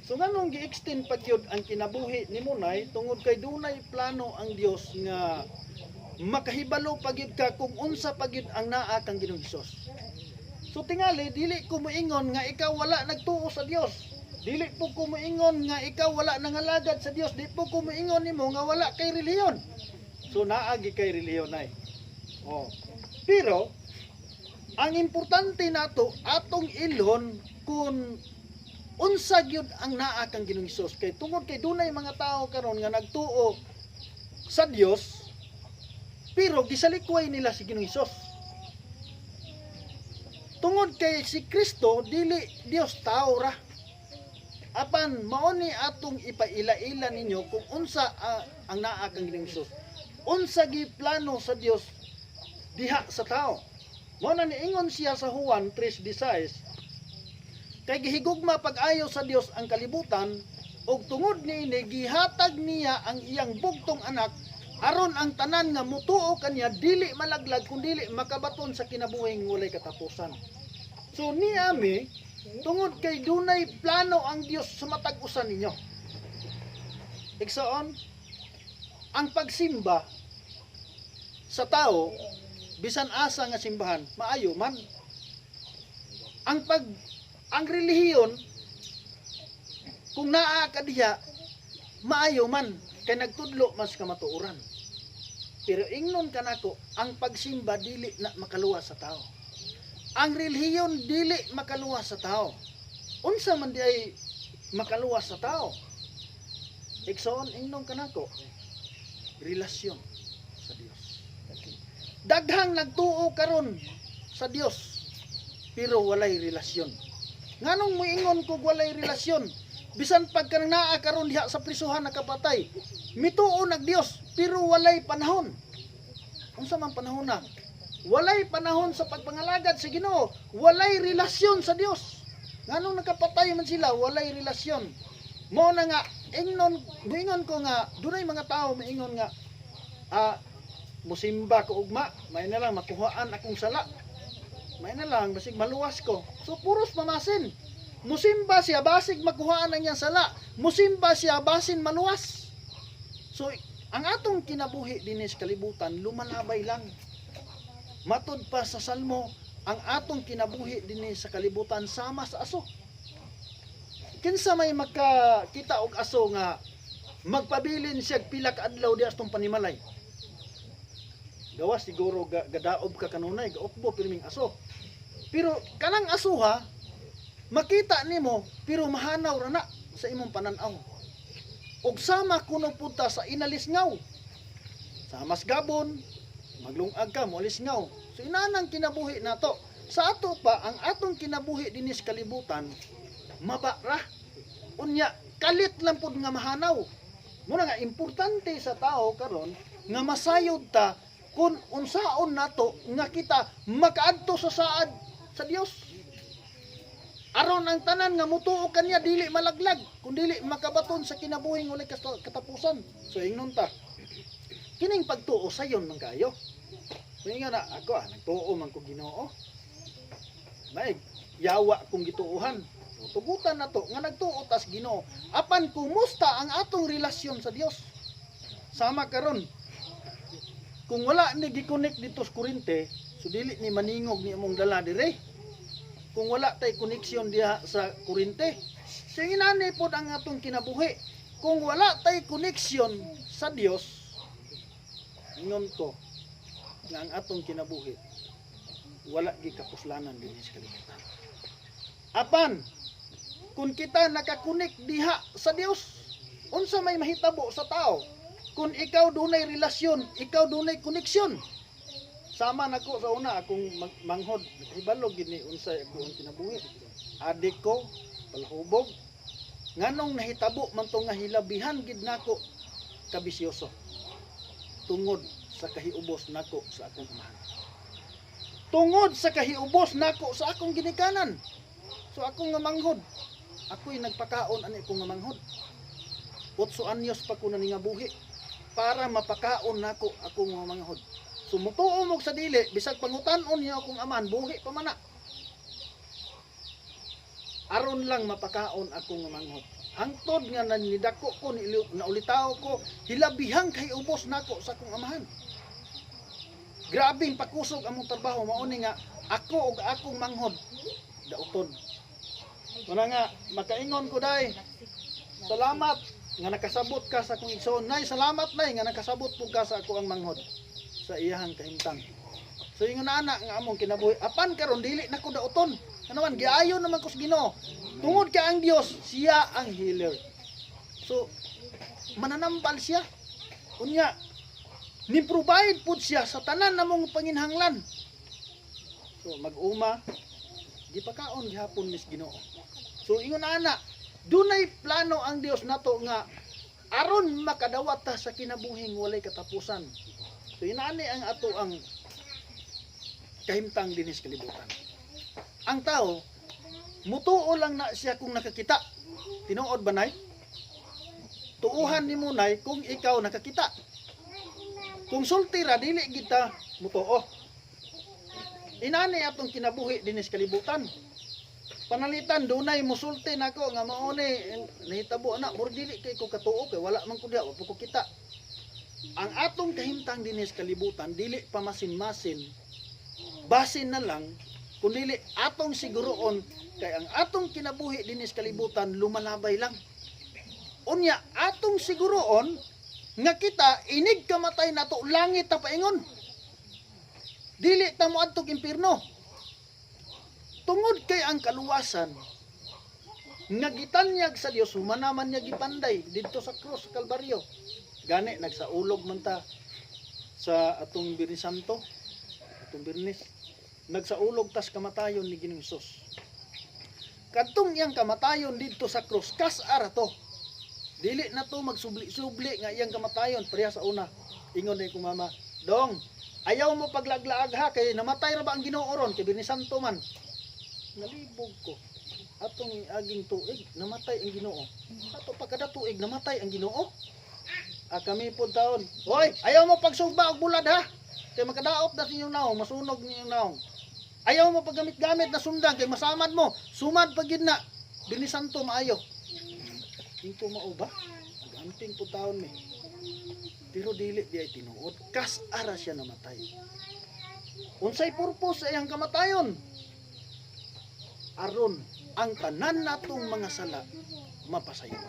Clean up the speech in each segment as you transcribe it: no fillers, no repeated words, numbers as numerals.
So nganong gi-extend pa gyud ang kinabuhi ni Munay? Tungod kay dunay plano ang Dios nga makahibalo pa gyud ka kung unsa pa gyud ang naa kang Ginoong Hesus. So tingali, dili ko moingon nga ikaw wala nagtuo sa Dios. Dili po ko moingon nga ikaw wala nangalagad sa Dios. Di po ko moingon nimo nga wala kay relihiyon. So naa gyud kay relihiyon ay. Oh. Pero ang importante nato, atong ilhon kung unsa gyud ang naa kang Ginoong Hesus, kay tungod kay dunay mga tao karon nga nagtuo sa Dios pero gisalikway nila si Ginoong Hesus. Tungod kay si Kristo dili Dios, tao ra. Apan mao ni atong ipaila-ila ninyo kung unsa ang naa kang Ginoong Hesus. Unsa giplano sa Dios diha sa tao. Mao na niingon siya sa Juan 3:16, "Kay gihigugma pag-ayo sa Dios ang kalibutan ug tungod niini gihatag niya ang iyang bugtong anak, aron ang tanan nga mutuo kaniya dili malaglag kundili makabaton sa kinabuhing walay katapusan." So niami tungod kay dunay plano ang Dios sa matag usa ninyo. Igsoon, ang pagsimba sa tao, bisan asa nga simbahan, maayo man. Ang relihiyon, kung naa ka diha, maayo man kay nagtudlo mas kamatuoran. Pero ingnon kanako, ang pagsimba dili na makaluwas sa tao. Ang relihiyon dili makaluwas sa tao. Unsa man di ay makaluwas sa tao? Igsoon, ingnon kanako, relasyon sa Dios. Daghang nagtuo karon sa Dios pero walay relasyon. Nganong moingon kog walay relasyon? Bisan pag kanang naa karon diha sa prisuhan nakapatay, mituo nag Dios pero walay panahon. Unsa man panahon na? Walay panahon sa pagpangalagad sa Ginoo, walay relasyon sa Dios. Nganong nakapatay man sila, walay relasyon. Mao na nga ingnon, moingon ko nga dunay mga tao moingon nga musimba ko ugma, may na lang makuhaan akong sala. May na lang basig maluwas ko. So puros mamasin. Musimba siya basig makuhaan ang iyang sala. Musimba siya basin maluwas. So ang atong kinabuhi dinhi sa kalibutan lumalabay lang. Matud pa sa Salmo, ang atong kinabuhi dinhi sa kalibutan sama sa aso. Kinsa may makakita og aso nga magpabilin siya pila ka adlaw diha sa tong panimalay? Gawas siguro gadaob ka kanunay, gaukbo pirming aso. Pero kanang aso ha, makita nimo pero mahanaw ra na sa imong pananaw. Ug sama kuno punta sa inalisngaw. Sama sa gabon, maglungag ka, moalisngaw. So inanang kinabuhi nato. Sa ato pa, ang atong kinabuhi dinhi sa kalibutan, maba ra. Unya, kalit lang pud nga mahanaw. Muna nga importante sa tao karon nga masayod ta kung unsaon nato nga kita makaadto sa saad sa Dios. Aron ang tanan nga mutuo kaniya dili malaglag, kun dili makabaton sa kinabuhing walay katapusan. So ingnon ta, kining pagtuo sayon man kayo. So nga na ako nagtuo man ko Ginoo. May yawa kong gituohan. So, tugutan na to nga nagtuo tas Ginoo. Apan kumusta ang atong relasyon sa Dios? Sama karon, kung wala ni gi-connect dito sa kuryente, so dili ni maningog ni imong dala dire. Kung wala tay koneksyon diha sa kuryente. So inani pod ang atong kinabuhi. Kung wala tay koneksyon sa Dios, ingon ko nga ang atong kinabuhi wala gikapuslanan dinhi sa kalibutan. Apan kung kita nakakonek diha sa Dios, unsa may mahitabo sa tao? Kung ikaw dunay relasyon, ikaw dunay koneksyon. Sama nako sa una akong manghod, hibalo gid ni unsay ako ang kinabuhi. Adik ko, palahubog. Nganong nahitabo man to nga hilabihan gid nako kabisyoso? Tungod sa kahiubos nako sa akong amahan. Tungod sa kahiubos nako sa akong ginikanan. So akong nga manghod, ako'y nagpakaon ani akong nga manghod. 8 anyos pa ko na nga buhi para mapakaon nako akong mga manghod. So mutuo mo sa dili, bisag pangutan-on niya akong amahan, buhi pa man na. Aron lang mapakaon ako nga manghod. Hangtod nga nanidako ko, naulitaw ko, hilabihang kay ubos nako sa akong amahan. Grabing pakusog among trabaho, mao ni nga ako ug akong manghod dauton. Muna nga makaingon ko, "Day, salamat nga nakasabot ka sa akong igsoon. Nay, salamat, nay, nga nakasabot pud ka sa ako ang manghod sa iyahang kahimtang." So ingon na ana nga among kinabuhi. Apan karon dili na ko dauton. Ano man, giayo naman ko sa Ginoo. Tungod kay ang Dios, siya ang healer. So mananambal siya. Unya, ni provide pud siya sa tanan namong panginhanglan. So mag-uma, gipakaon gihapon mis Ginoo. So ingon ana, dunay plano ang Dios nato nga aron makadawat ta sa kinabuhing walay katapusan. So inani ang ato ang kahimtang dinis kalibutan. Ang tao, mutuo lang na siya kung nakakita. Tinuod ba, nay? Tuuhan ni mo, nay, kung ikaw nakakita. Kung sulti ra, dili kita mutuo. Inani atong kinabuhi dinis kalibutan. Panalitan dunay musulti nako nga mao ni nahitabo na, murag dili kay ko katuo kay wala man ko diha, wa ko kita. Ang atong kahimtang dinis kalibutan dili pa masin-masin, basin na lang kun dili atong siguroon kay ang atong kinabuhi dinis kalibutan lumalabay lang. Unya atong siguroon nga kita inig kamatay nato, langit ta paingon. Dili ta moadtog impierno. Tungod kay ang kaluwasan nga gitanyag sa Dios, humana man niya gipanday didto sa krus sa Kalbaryo. Gani nagsaulog man ta sa atong Biyernes Santo, atong Biyernes. Nagsaulog tas kamatayon ni Ginoong Hesus. Kadtong iyang kamatayon didto sa krus, kas ara to. Dili na to magsubli-subli nga iyang kamatayon pareha sa una. Ingon din ko, "Mama, dong, ayaw mo paglaglaag ha, kay namatay ra ba ang Ginoo ron kay Biyernes Santo man." Nalibog ko. Atong aging tuig namatay ang Ginoo. Ato pa kada tuig namatay ang Ginoo. Ah, kami po taon. "Hoy, ayaw mo pagsugba og bulad ha. Kay makadaot na sa inyong naong, masunog ninyong naong. Ayaw mo paggamit-gamit na sundang kay masamad mo. Sumad pag na. Biyernes Santo maayo." Ingko, mao ba? Nagamping po taon mi. Pero dili di ay tinuod. Kas ara siya namatay. Unsay purpose sa iyang kamatayon? Aron ang tanan natong mga sala mapasaylo.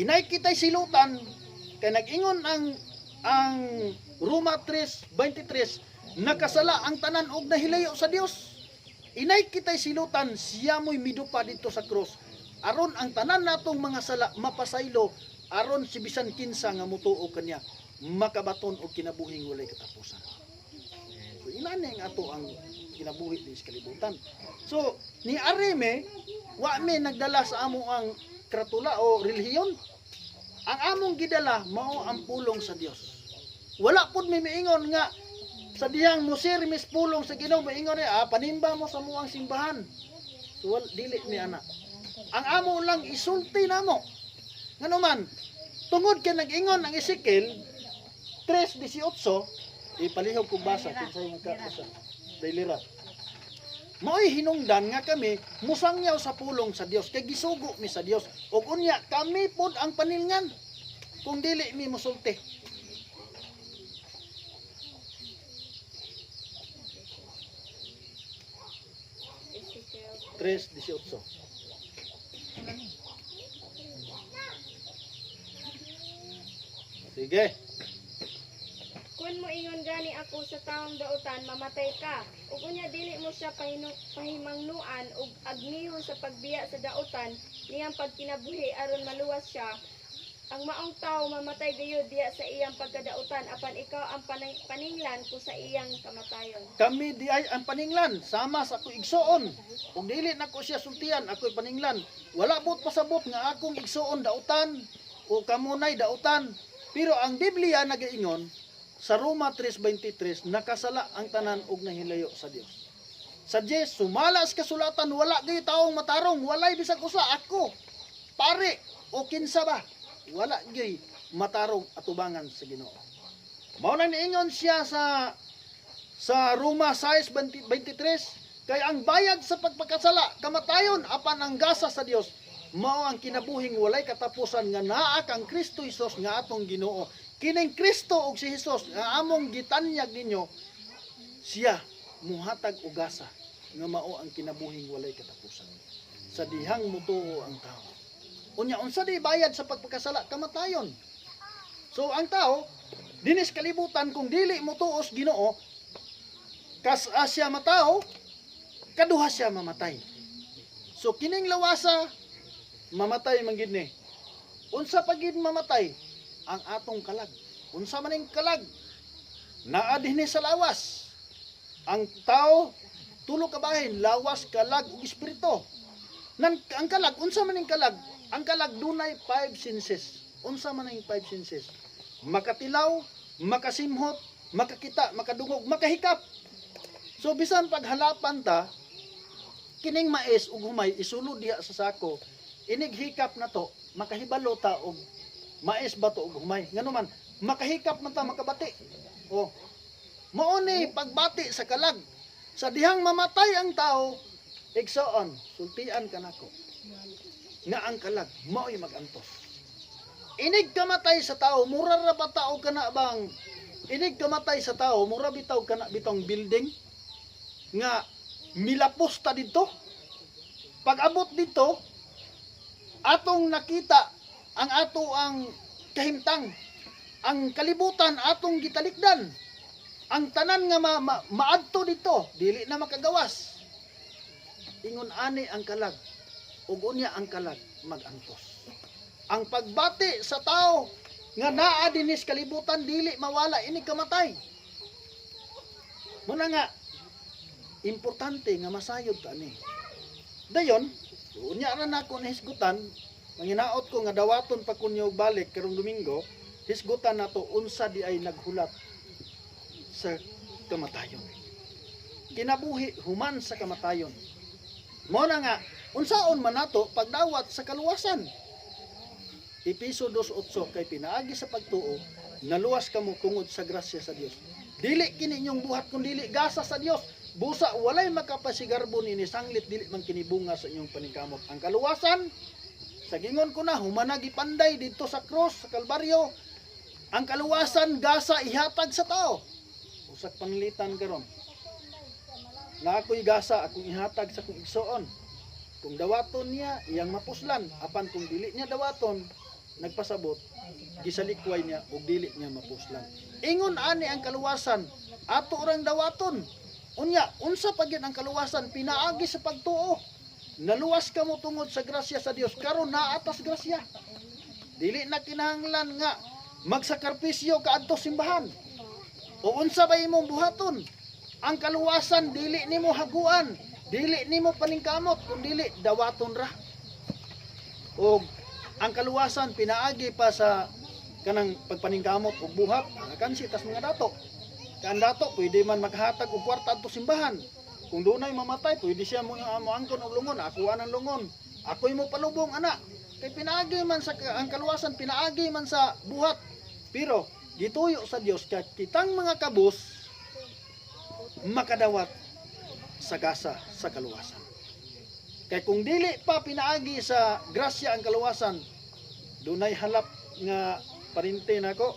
Inay kitay silutan kay nag-ingon ang Roma 3:23, nakasala ang tanan og nahilayo sa Dios. Inay kitay silutan, siya mo'y midupa dito sa krus aron ang tanan natong mga sala mapasaylo, aron si bisan kinsa nga mutuo kanya makabaton og kinabuhing walay katapusan. So inani ang ato ang kinabuhi din sa kalibutan. So ni Arime, wa mi nagdala sa amo ang kratula o relihiyon. Ang among gidala mao ang pulong sa Dios. Wala pud mi miingon nga sa dihang musir mis pulong sa Ginoo, maingon ni, "Ah, panimba mo sa muang simbahan." So wal, dili mi ana. Ang amo lang isulti namo. Ngano man, tungod kay nag-ingon ang Ezekiel 3:18, ipalihog kog basa kinsay nga kabasa. Dailira. Mao'y hinungdan nga kami musangyaw sa pulong sa Dios kay gisugo mi sa Dios ug unya kami pod ang panilngan kung dili mi mosulti. Ezekiel 3:18. Sige. Kung moingon gani ako sa taong dautan, "Mamatay ka," ug unya dili mo siya pahimangnuan og agnihon sa pagbiya sa dautan niyang pagkinabuhi aron maluwas siya, ang maong tawo mamatay gayud diya sa iyang pagkadautan, apan ikaw ang paninglan ko sa iyang kamatayon. Kami di ay ang paninglan sama sa akong igsoon. Ug dili nako siya sultian, ako'y paninglan. Wala bot pasabot nga akong igsoon dautan o kamunay dautan. Pero ang Biblia nagaingon sa Roma 3:23, nakasala ang tanan og nahilayo sa Dios. Sa Diyos, sumala sa kasulatan, wala gayoy taong matarong, walay bisag usa, ako, pare, o kinsa ba, wala gayoy matarong atubangan sa Ginoo. Mao nang niingon siya sa Roma 6:23, Kay ang bayad sa pagpakasala kamatayon, apan ang gasa sa Dios mao ang kinabuhing walay katapusan nga naa kang Kristo Hesus nga atong Ginoo. Kining Kristo ug si Hesus nga among gitanyag ninyo, siya muhatag og gasa nga mao ang kinabuhing walay katapusan sa dihang mutuo ang tao. Unya, unsa di bayad sa pagpakasala? Kamatayon. So ang tao dinis kalibutan, kung dili motuos Ginoo, kas siya matao, kaduha siya mamatay. So kining lawasa mamatay man gid ni. Unsa pa gid mamatay? Ang atong kalag. Unsa man ning kalag? Naa dinhi sa lawas. Ang tao tulo ka bahin: lawas, kalag ug espiritu. Nan ang kalag, unsa man ning kalag? Ang kalag dunay five senses. Unsa man ning five senses? Makatilaw, makasimhot, makakita, makadungog, makahikap. So bisan paghalapan ta kining mais ug humay, isulod diha sa sako, inig hikap na to, makahibalo ta og mais ba to og humay. Ngano man makahikap man ta, makabati. Oh. Mao ni pagbati sa kalag. Sa dihang mamatay ang tao, igsoon, sultian ka nako nga ang kalag mao'y magantos. Inig kamatay sa tao, mura ra ba tao kana bang inig kamatay sa tao, mura bitaw kana bitong building nga milapos ta didto. Pag abot dito, atong nakita ang ato ang kahimtang, ang kalibutan atong gitalikdan. Ang tanan nga maadto dito, dili na makagawas. Ingon ani ang kalag ug unya ang kalag magantos. Ang pagbati sa tao nga naa dinis kalibutan dili mawala ini kamatay. Muna nga importante nga masayod ta ani. Dayon, unya ra nako nahisgutan, manginaot ko nga dawaton pa kunyo og balik karong Domingo, hisgutan nato unsa di ay naghulat sa kamatayon. Kinabuhi human sa kamatayon. Mao na nga unsaon man nato pagdawat sa kaluwasan? Epeso 2:8, kay pinaagi sa pagtuo naluwas kamo tungod sa grasya sa Dios. Dili kini inyong buhat kun dili gasa sa Dios. Busa walay makapasigarbo nini sanglit dili man kini bunga sa inyong paningkamot. Ang kaluwasan sa gingon ko na humana gipanday didto sa cross sa Kalbaryo. Ang kaluwasan gasa ihatag sa tao. Usak panglitan karon. Na ako'y gasa akong ihatag sa akong igsoon. Kung dawaton niya, iyang mapuslan. Apan kung dili niya dawaton, nagpasabot, gisalikway niya ug dili niya mapuslan. Ingon ani ang kaluwasan, ato orang dawaton. Unya, unsa pa gyud ang kaluwasan? Pinaagi sa pagtuo. Naluwas kamo tungod sa grasya sa Dios. Karon naa tas grasya. Dili na kinahanglan nga magsakripisyo ka adto simbahan. O unsa ba imong buhaton? Ang kaluwasan dili nimo haguan, dili nimo paningkamot, kun dili dawaton ra. Og ang kaluwasan pinaagi pa sa kanang pagpaningkamot og buhat, kansi tas mga dato. Kan dato pwede man maghatag og kwarta adto simbahan. Kung dunay mamatay, pwede siya mo moangkon og lungon, ako ang lungon. Ako'y mo palubong ana. Kay pinaagi man sa ang kaluwasan pinaagi man sa buhat. Pero gituyo sa Dios kay kitang mga kabus makadawat sa gasa sa kaluwasan. Kay kung dili pa pinaagi sa grasya ang kaluwasan, dunay halap nga parente nako.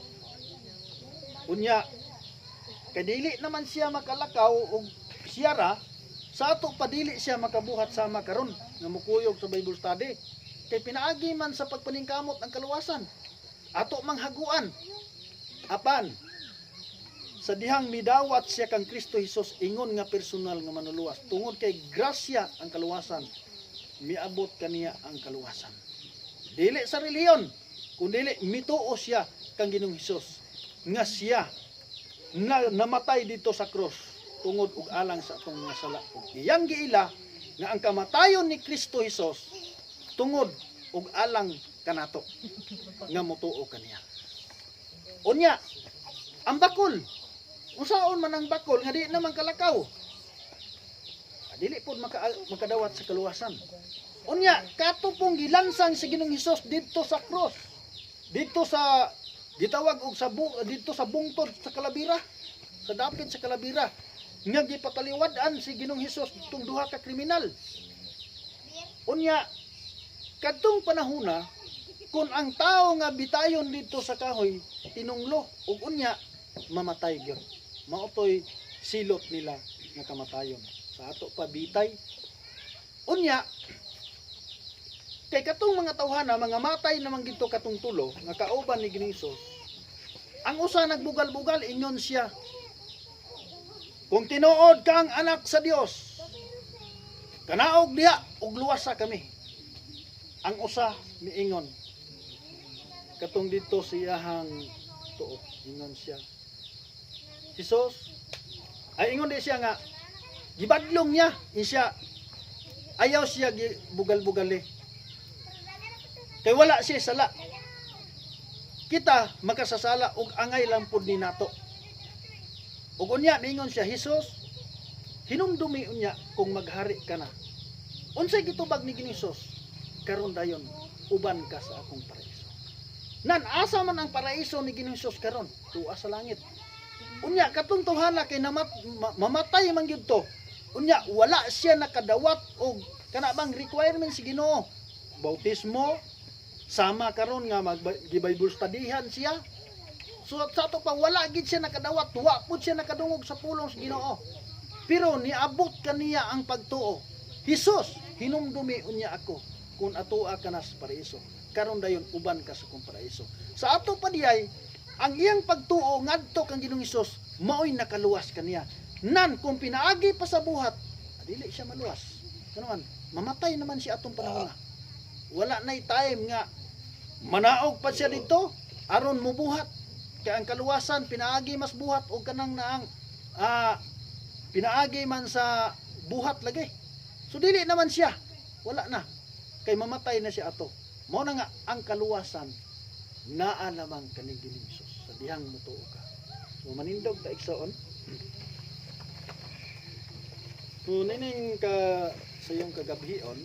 Unya kay dili naman siya makalakaw og siyara sa ato pa, dili siya makabuhat sama karon nga mukuyog sa Bible study. Kay pinaagi man sa pagpaningkamot ang kaluwasan. Ato mang haguan. Apan sa dihang midawat siya kang Kristo Hesus ingon nga personal nga manuluwas, tungod kay grasya ang kaluwasan, miabot kaniya ang kaluwasan. Dili sa relihiyon, kun dili mituo siya kang Ginoong Hesus nga siya na namatay dito sa cross tungod og alang sa atong mga sala, ug iyang giila nga ang kamatayon ni Kristo Hesus tungod og alang kanato nga motuo kaniya. Unya, ang bakol, unsaon man ang bakol nga di naman kalakaw? Dili pod makadawat sa kaluwasan. Unya, kato pong gilansang si Ginoong Hesus didto sa cross, didto sa gitawag og sa didto sa bungtod sa kalabira, sa dapit sa kalabira. Nga gipataliwad-an si Ginoong Hesus tong duha ka kriminal. Unya kadtong panahona, kung ang tao nga bitayon dito sa kahoy tinunglo ug unya mamatay gyud. Mao toy silot nila nga kamatayon. Sa ato pa, bitay. Unya kay katong mga tawhana, mga matay naman gito katong tulo nga kauban ni Ginoong Hesus. Ang usa nagbugal-bugal, ingon siya, "Kung tinuod ka ang anak sa Dios, kanaog diha ug luwasa kami." Ang usa miingon, katong dito siyahang tuo, ingon siya, "Jesus," ay ingon di siya nga gibadlong niya, siya ayaw siya bugal-bugali kay wala siya sala. Kita makasasala ug angay lang pud ni nato. Ug unya miingon siya, "Jesus, hinumdumi unya kung maghari ka na." Unsay gitubag ni Ginoong Hesus? "Karon dayon uban ka sa akong paraiso." Nan asa man ang paraiso ni Ginoong Hesus karon? Tuwa sa langit. Unya katong tawhana kay mamatay man gyud to. Unya wala siya nakadawat og kana bang requirement si Ginoo. Bautismo sama karon nga mag Bible studyhan siya. So sa ato pa, wala gid siya nakadawat, wa pud siya nakadungog sa pulong sa Ginoo. Pero niabot kaniya ang pagtuo. "Jesus, hinumdumi unya ako kung atoa ka na sa paraiso." "Karon dayon uban ka sa kong paraiso." Sa ato pa diyay, ang iyang pagtuo ngadto kang Ginoong Hesus maoy nakaluwas kaniya. Nan kung pinaagi pa sa buhat, dili siya maluwas. Kano man, mamatay naman siya atong panahon na. Wala nay time nga manaog pa siya dito aron mubuhat. Kay ang kaluwasan pinaagi mas buhat og kanang naang pinaagi man sa buhat lagi. So dili naman siya. Wala na. Kay mamatay na siya ato. Mao na nga ang kaluwasan naa lamang kaning Ginoong Hesus sa dihang mutuo ka. So manindog ta, igsoon. So nining ka sa iyong kagabhion,